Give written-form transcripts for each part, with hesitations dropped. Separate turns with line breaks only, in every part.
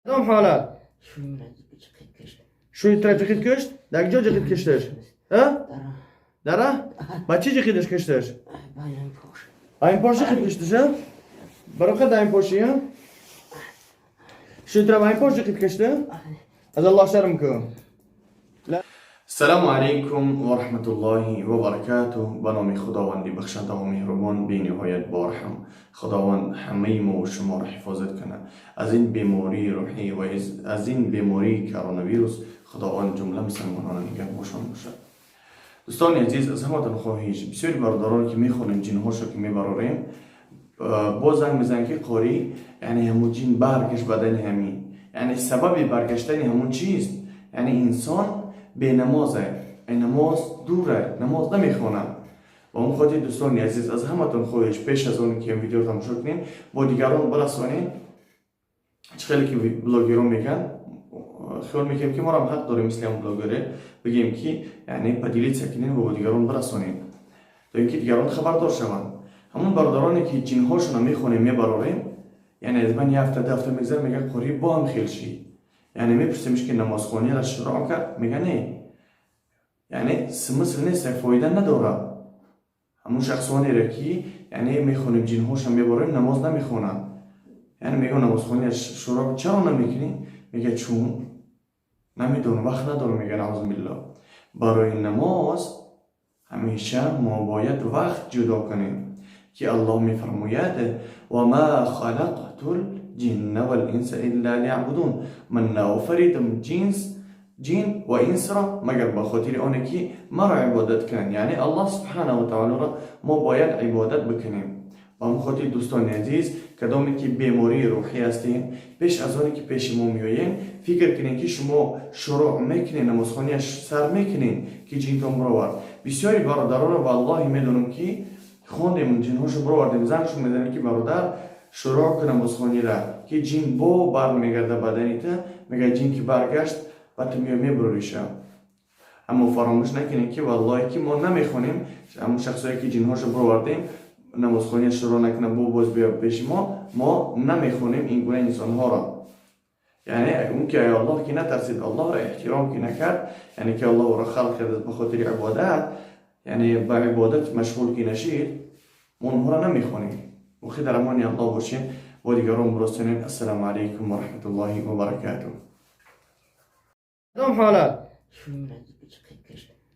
کدام حالت؟ شوی ترا جخید کشت؟ در کجا جخید کشتش؟ ها؟ دره؟ با چی جخیدش کشتش؟ این پاش جخید کشتش ها؟ برای قد این پاشی ها؟ شوی ترا با این پاش جخید کشته؟ از الله شرم کن.
السلام علیکم و رحمت الله و برکاته. به نام خداوند بخشنده و مهربان بی نهایت بارحم. خداوند همه ما و شما را حفاظت کنه از این بیماری روحی و از این بیماری کرونا ویروس. خداوند جمله مسلمانان نگه باشان باشد. دوستان عزیز، از همتون خواهش، بسیاری برادران که میخوانیم، جنهاشو که میبراریم، باز زنگ میزنن که قاری، یعنی همون جین برگشت بدن همی. یعنی سبب برگشتن همون چیست؟ یعنی انسان به نمازه، نماز دوره، نماز نمیخونه. و اون خاطر دوستان عزیز، از همتون خواهش، پیش از اون که ویدیو رو تماشا کنین، با دیگران برسانین. خیلی که بلاگران میگن، خیال میکنیم که ما هم حق داریم مثل هم بلاگره بگیم که یعنی поделиться کنین و با دیگران برسانین تا اینکه دیگران خبردار شوند. همون برادرانی که جنهاشون رو میخونیم، میبراریم، یعنی از من یه هفته 2 هفته میگذره، میگه قاری، با هم خیل شی. یعنی میپرسیمش که نمازخوانی را شروع کرد؟ میگه نه. یعنی смысл نیست، فایده نداره. همون شخصانی را که یعنی میخونیم، جنهاش میبریم، نماز نمیخونن، یعنی میگه نمازخوانی شروع چرا نمیکنی؟ میگه چون نمیدونم، وقت ندارم. میگه نعوذ بالله. برای نماز همیشه ما باید وقت جدا کنیم که الله میفرماید: و ما خلقت الجن والانس الا لیعبدون. من نآفریدم جن و انس را مگر به خاطر آن که مرا عبادت کنند. یعنی الله سبحانه و تعالی را ما باید عبادت بکنیم. و همون خاطر دوستان عزیز، کدامی که بیماری روحی هستین، پیش از آنی که پیش ما میایین، فکر کنین که شما شروع میکنین، نمازخوانیش سر میکنین که جینتون برآورد. بسیاری برادران رو والله میدونم که خوندیم، جنهاشو برآوردیم، زنگشون میزنیم که برادر، شروع کن نمازخوانی را که جین بو برمیگرده بدنیت. میگه جین که برگشت و تو میای میبروریشه. اما فراموش نکنین که والله که ما نمیخونیم. اما شخصایی که جنهاشو برآوردیم، نمازخوانی شروع نکنه، بو باز بیا پیش ما، ما نمیخونیم این گونه انسان ها را. یعنی اون که الله که نترسید، الله را احترام که نکرد، یعنی که الله را خلق کرده به خاطر عبادت، یعنی به عبادت مشغول که نشید، ما اونها را نمیخونیم. و خیلی در امان الله باشین و دیگران برسونین. السلام علیکم و رحمت الله و برکاته.
کدام حالت؟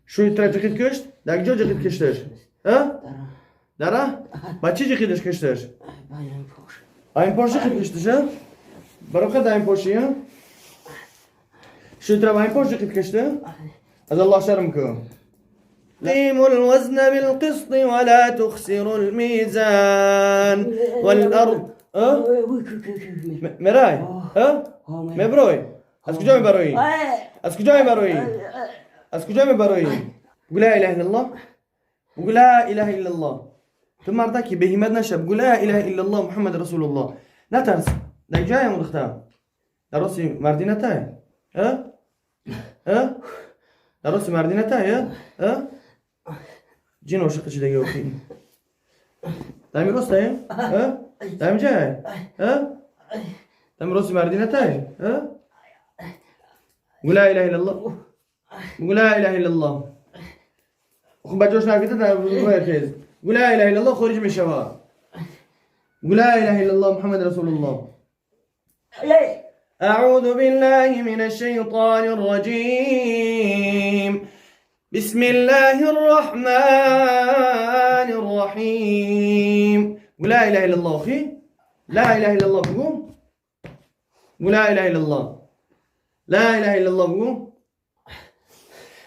شوی ترا جخید کشت؟ در کجا جخید کشتش؟ ها؟ دره؟ با چی جخیدش کشتش؟ این پاش جخید کشتش ها؟ برای قد این پاشی ها؟ شوی ترا با این پاش جخید کشته؟ از الله شرم کن. أقيموا الوزن بالقسط ولا تخسروا الميزان والأرض اه؟ مرای اه؟ مبروی از کجا میبروی؟ از کجا میبروی؟ از کجا میبروی؟ بگو لا اله الا الله. بگو لا اله الا الله. تو مردکی به همت نشه. بگو لا اله الا الله محمد رسول الله. نترس. در جای دختر در راستی مردی نتای اه؟ اه؟ در راستی مردی نتای اه؟ اه؟ جین عاشق چی دیگه اوخی دمی راسته اه؟ دمی جای اه؟ دمی راستی مردی نتای اه؟ بگو لا اله الا الله. بگو لا اله الا الله. خب بجاش نگیده در خیز. بگو لا اله الا الله، خارج میشه. بگو لا اله الا الله محمد رسول الله. أعوذ بالله من الشيطان الرجيم. بسم الله الرحمن الرحيم. قل لا إله إلا الله أخي. لا إله إلا الله بقول. قل لا إله إلا الله. لا إله إلا الله بقول.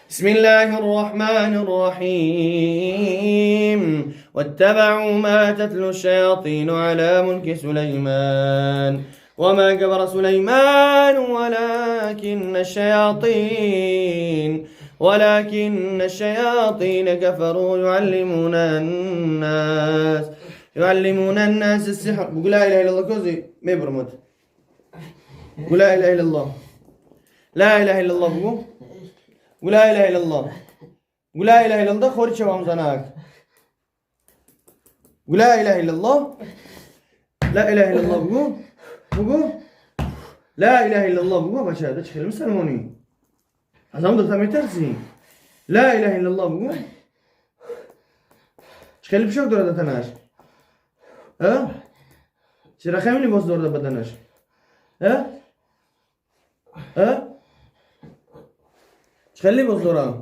بسم الله الرحمن الرحيم. واتبعوا ما تتلو الشياطين على ملك سليمان وما كفر سليمان ولكن الشياطين كفروا يعلمون الناس السحر. بقول لا اله الا الله. كوزي ما يبرمت. قول لا اله الا الله. لا اله الا الله بقول. قول لا اله الا الله. قول لا اله الا الله. خوري شوام زناك. قول لا اله الا الله. لا اله الا الله بقول. بقول. لا اله الا الله بگو بچه. ده خیلی مسلمانی، از همون دختر میترسی. لا اله الا الله بگو. خیلی پوشاک داره تنش. ها؟ چرا خیلی لباس داره بدنش؟ ها؟ ها؟ خیلی لباس داره.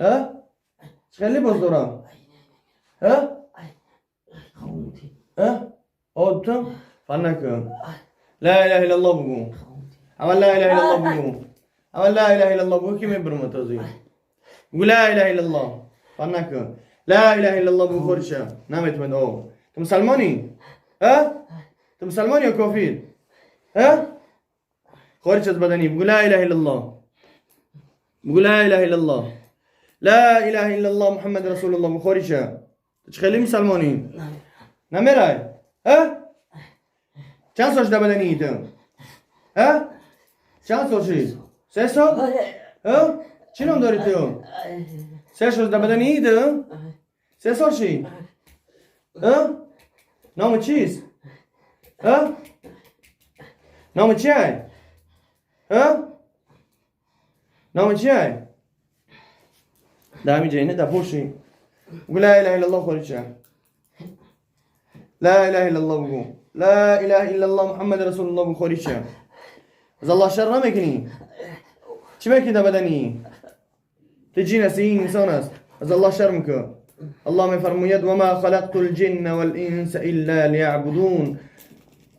ها؟ خیلی لباس داره. ها؟ ها؟ آدم فن نکن. لا اله الا الله بگو. اول لا اله الا الله بگو. اول لا اله الا الله بگو که میبرم تازی. بگو لا اله الا الله. فن نکن. لا اله الا الله بگو خورشه. نمیتونم او. تو مسلمانی؟ ها؟ تو مسلمانی یا کافر؟ ها؟ خارج از بدنی. بگو لا اله الا الله. بگو لا اله الا الله. لا اله الا الله محمد رسول الله. بگو خارجه. تو خیلی مسلمانی؟ نمیرای؟ ها؟ چند سال شده بدنی تو؟ ها؟ چند سال شد؟ 3 سال؟ ها؟ چی نام داری تو؟ 3 سال شده بدنی تو؟ 3 سال شد؟ ها؟ نام چیست؟ ها؟ نام چیه؟ ها؟ نام چیه؟ در همین جایی نه در پشتی. بگو لا اله الا الله خارج شه. لا اله الا الله بگو. لا اله الا الله محمد رسول الله بگو خارج شه. از الله شر نمیکنی. چی میکنی در بدنی؟ تو جن هستی، این انسان است. از الله شر میکن. الله میفرماید و ما خلقت الجن والانس الا لیعبدون.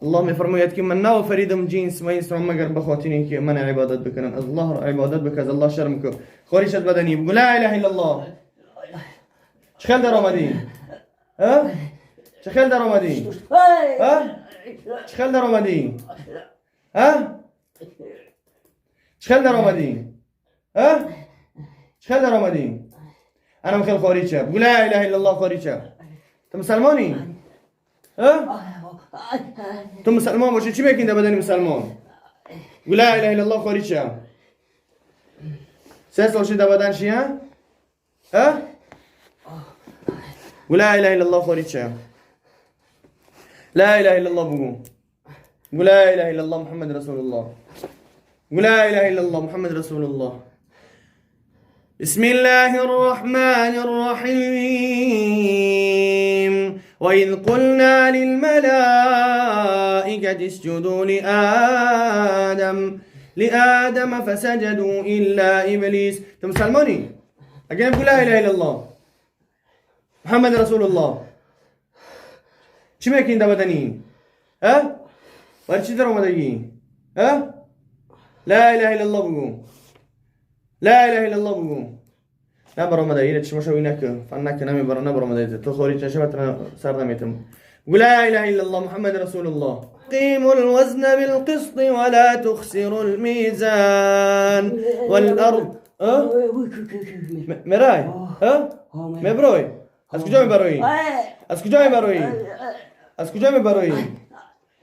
الله میفرماید که من نآفریدم جنس و انس را مگر به خاطر اینکه من عبادت بکنن. از الله را عبادت بکن، از الله شرم کن. خارج از بدنی. بگو لا اله الا الله. چه خیلی در آمدی؟ ها؟ چه خیلی در آمدی؟ ها؟ چه خیلی در آمدی؟ ها؟ چه خیلی در آمدی؟ ها؟ چه خیلی در آمدی؟ انا خیلی خارج شه. بگو لا اله الا الله خارج شه. تو مسلمانی؟ ها؟ تو مسلمان باشی چی میکنی در بدن مسلمان؟ بگو لا اله الا الله خارج شه. 3 سال شد در بدن چی؟ ها؟ بگو لا اله الا الله خارج شه. لا اله الا الله بگو. بگو لا اله الا الله محمد رسول الله. بگو لا اله الا الله محمد رسول الله. بسم الله الرحمن الرحیم. وإذ قلنا للملائكة اسجدوا لآدم فسجدوا إلا إبليس. تو مسلمانی؟ اگه بگو لا اله الا الله محمد رسول الله. چی میکنی در بدنی؟ ها؟ برای چی در آمدگی؟ ها؟ لا اله الا الله بگو. لا اله الا الله بگو. نه برآمده چشماشو اینکه فن نکه نمیبره. نه برآمده تو خارج نشه سر نمیتم. بگو لا اله الا الله محمد رسول الله. قيموا الوزن بالقسط ولا تخسروا الميزان والارض. میرای؟ ها؟ میبروی؟ از کجا میبروی؟ از کجا میبروی؟ از کجا میبروی؟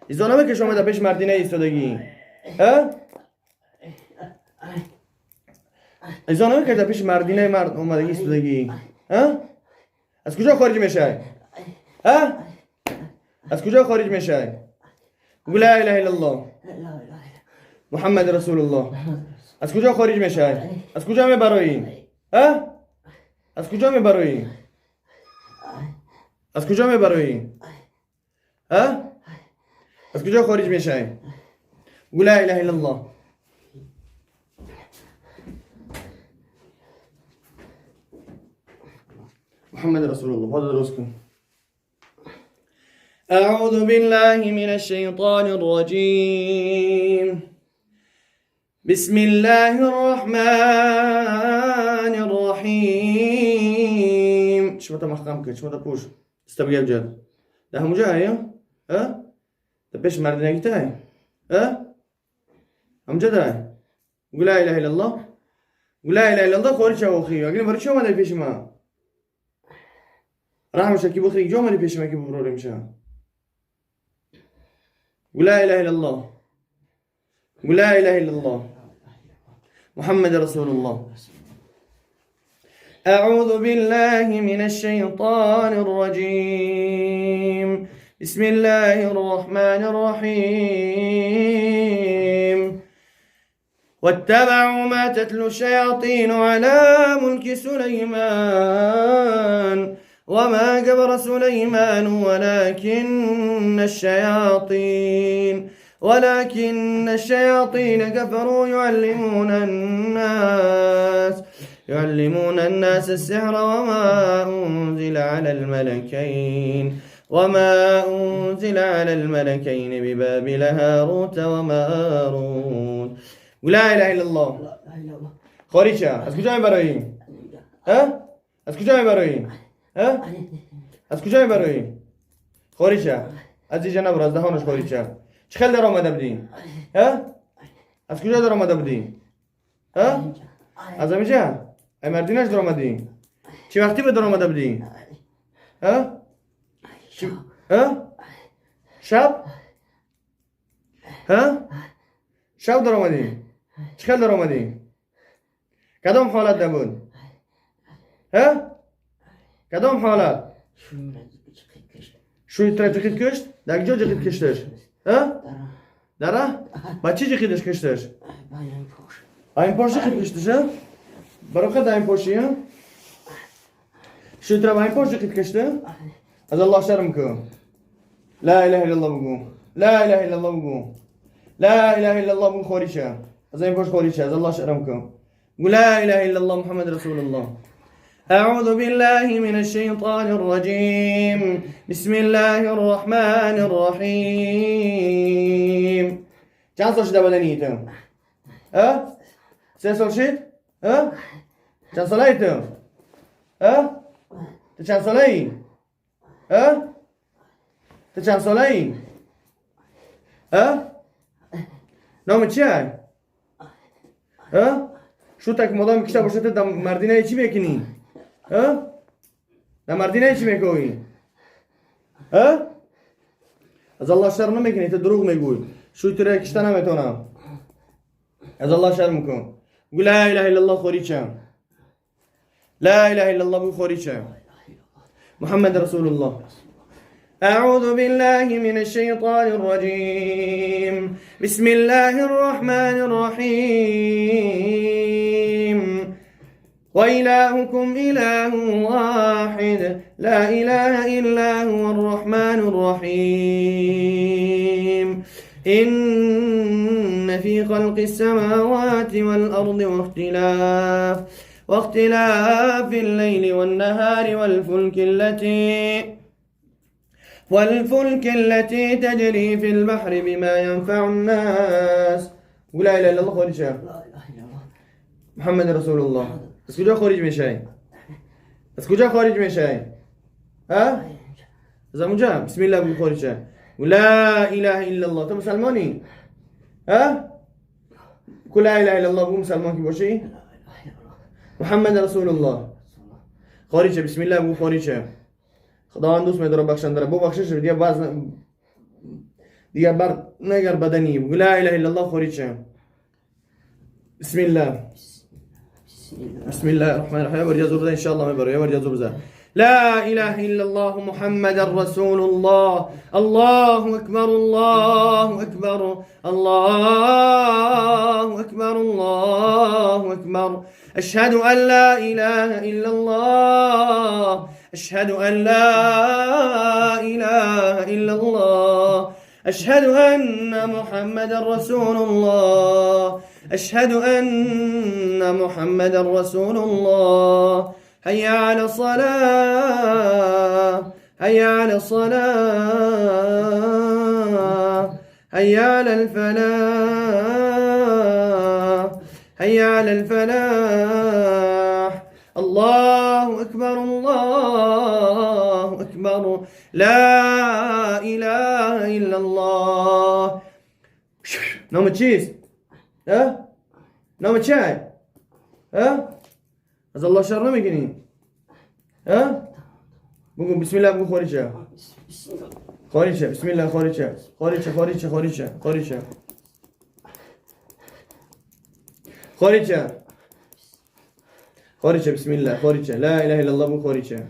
ایزانمه که شما در پیش مردینه ایستادگی. ها؟ ایزانمه که در پیش مردینه مرد اومدگی ایستادگی. ها؟ از کجا خارج میشه؟ ها؟ از کجا خارج میشه؟ بگو لا اله الا الله محمد رسول الله. از کجا خارج میشه؟ از کجا میبروی؟ ها؟ از کجا میبروی؟ از کجا میبروی؟ ها؟ از کجا خارج میشه؟ بگو لا اله الا الله. محمد رسول الله. هذا درسكم. أعوذ بالله من الشيطان الرجيم. بسم الله الرحمن الرحيم. شو متى محكمك؟ شو متى بوش؟ استبقى بجد. ده هم جاي ها؟ ده بيش مردنا كتاي ها؟ هم جداي. قول لا اله الا الله. قول لا اله الا الله خارج اخي. اگه برای چی اومده پیش ما؟ رحم شکی بخری جو اومده پیش ما که ببروریم شه. قول لا اله الا الله. قول لا اله الا الله محمد رسول الله. أعوذ بالله من الشيطان الرجيم. بسم الله الرحمن الرحيم. واتبعوا ما تتلو الشياطين على ملك سليمان وما كفر سليمان ولكن الشياطين كفروا يعلمون الناس السحر وما أنزل على الملكين ببابل هاروت وماروت. لا إله إلا الله. خارجه از کجا میبرایی؟ ها؟ از کجا میبرایی؟ ها؟ از کجا میبرایی؟ خارجه از اینجا نبر، از دهانش خارجه. چه خیلی در آمده بودی؟ ها؟ از کجا در آمده بودی؟ ها؟ از همینجا؟ ای مردینش در آمدی؟ چه وقتی به در آمده بودی؟ ها؟ ها؟ شب؟ ها؟ شب در آمدی؟ چه خیلی در آمدی؟ کدام حالت نبود؟ ها؟ کدام حالت؟ شوی تر جخید کشت؟ در کجا جخید کشتش؟ ها؟ دره؟ با چی جخیدش کشتش؟ این پاش جخید کشتش ها؟ برای خود این پاشی ها؟ شوی تر با این پاش جخید کشته؟ از الله شرم کن. لا اله الا الله بگو. لا اله الا الله بگو. لا اله الا الله بگو خارجه. از این پاش خارجه. از الله شرم کن. لا اله الا الله محمد رسول الله. اعوذ بالله من الشیطان الرجیم. بسم الله الرحمن الرحیم. چند سال شده بدنی تو؟ ها؟ 3 سال شد؟ ها؟ چند ساله ای تو؟ ها؟ تو چند ساله ای؟ ها؟ تو چند ساله ای؟ ها؟ نام چیه؟ ها؟ شو تک مدام کشته باشه تو مردینه چی میکنی؟ ها؟ در مردینه چی میکنی؟ ها؟ از الله شرم نمیکنی، تو دروغ میگوی. شوی تو را کشته نمیتونم. از الله شرم کن. گو لا اله الا الله خوری چم. لا اله الا الله بگو خوری چم. محمد رسول الله. أعوذ بالله من الشيطان الرجيم. بسم الله الرحمن الرحيم. وإلهكم إله واحد لا إله إلا هو الرحمن الرحيم. إن في خلق السماوات والأرض واختلاف الليل والنهار والفلك التي تجري في البحر بما ينفع الناس. لا اله الا الله خارج. محمد رسول الله. از کجا خارج میشی؟ از کجا خارج میشی؟ ها؟ از اونجا. بسم الله بگو خارج. لا اله الا الله. تو مسلمانی؟ ها؟ لا اله الا الله بگو مسلمان کی باشی؟ محمد رسول الله. خارج. بسم الله بگو خارج. خداوند دوست می‌داره بخشنده را. ببخشش دیگه باز دیگه بر نگر بدنی. بگو لا اله الا الله خارج. بسم الله. بسم الله الرحمن الرحیم. بر جزو بزن ان شاء الله میبره. بر جزو بزن. لا اله الا الله محمد رسول الله. الله اکبر الله اکبر الله اکبر الله اکبر. اشهد ان لا اله الا الله. اشهد ان لا اله الا الله. اشهد ان محمد رسول الله. اشهد ان محمد رسول الله. حي على الصلاة. حي على الصلاة. حي على الفلاح. حي على الفلاح. الله أكبر الله أكبر. لا إله إلا الله. نام چیست؟ ها؟ نام چه؟ ها؟ از الله شر نمیکنی؟ ها؟ بگو بسم الله بگو خارجه. خارجه بسم الله خارجه. خارجه خارجه خارجه خارجه. خارجه. خارجه بسم الله خارجه. لا اله الا الله بگو خارجه.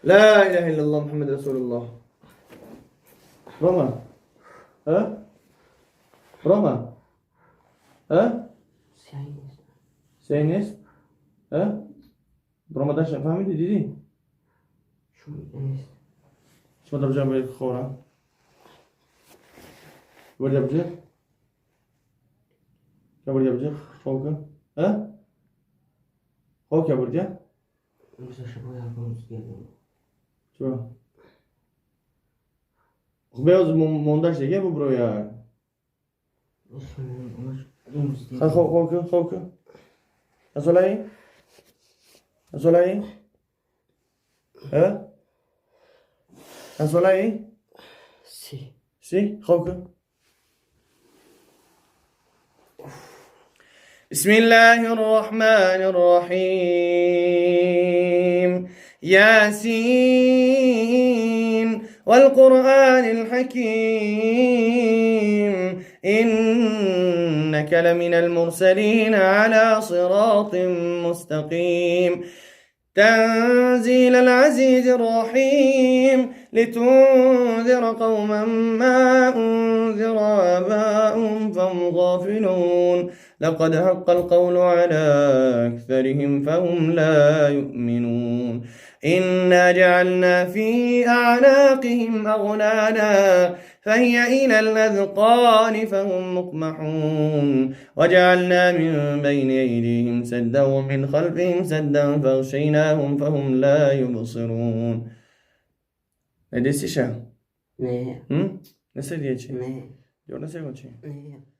لا اله الا الله محمد رسول الله. روما. ها؟ روما. ها؟
Сиёҳ нест.
Сиёҳ нест? Ҳа? Баромадаша фаҳмидӣ, дидӣ?
Шум нест.
Шумо дар ҷанбаи хора. Бурда бҷи? Бурда бҷи? Ховка? Ҳа? Ховка бурдя?
Гузашта бо ягон рӯз гардем.
Чиба? Беоз мондаш дига буброя.
Рӯз.
Хов, ховка, ховка. Асолаи? Асолаи? Ҳа? Асолаи?
Си.
Си? Ховка? بسم الله الرحمن الرحيم. ياسين والقرآن الحكيم. إنك لمن المرسلين على صراط مستقيم. تنزيل العزيز الرحيم. لتنذر قوما ما أنذر آباؤهم فهم غافلون. لقد حق القول على أكثرهم فهم لا يؤمنون. إنا جعلنا في أعناقهم أغلالا فهي إلى الأذقان فهم مقمحون. وجعلنا من بين أيديهم سدا ومن خلفهم سدا فأغشيناهم فهم لا يبصرون. ندیسیشه؟
Не.
نسیدیه چی؟
Не.
یا نسیگو چی؟
Не.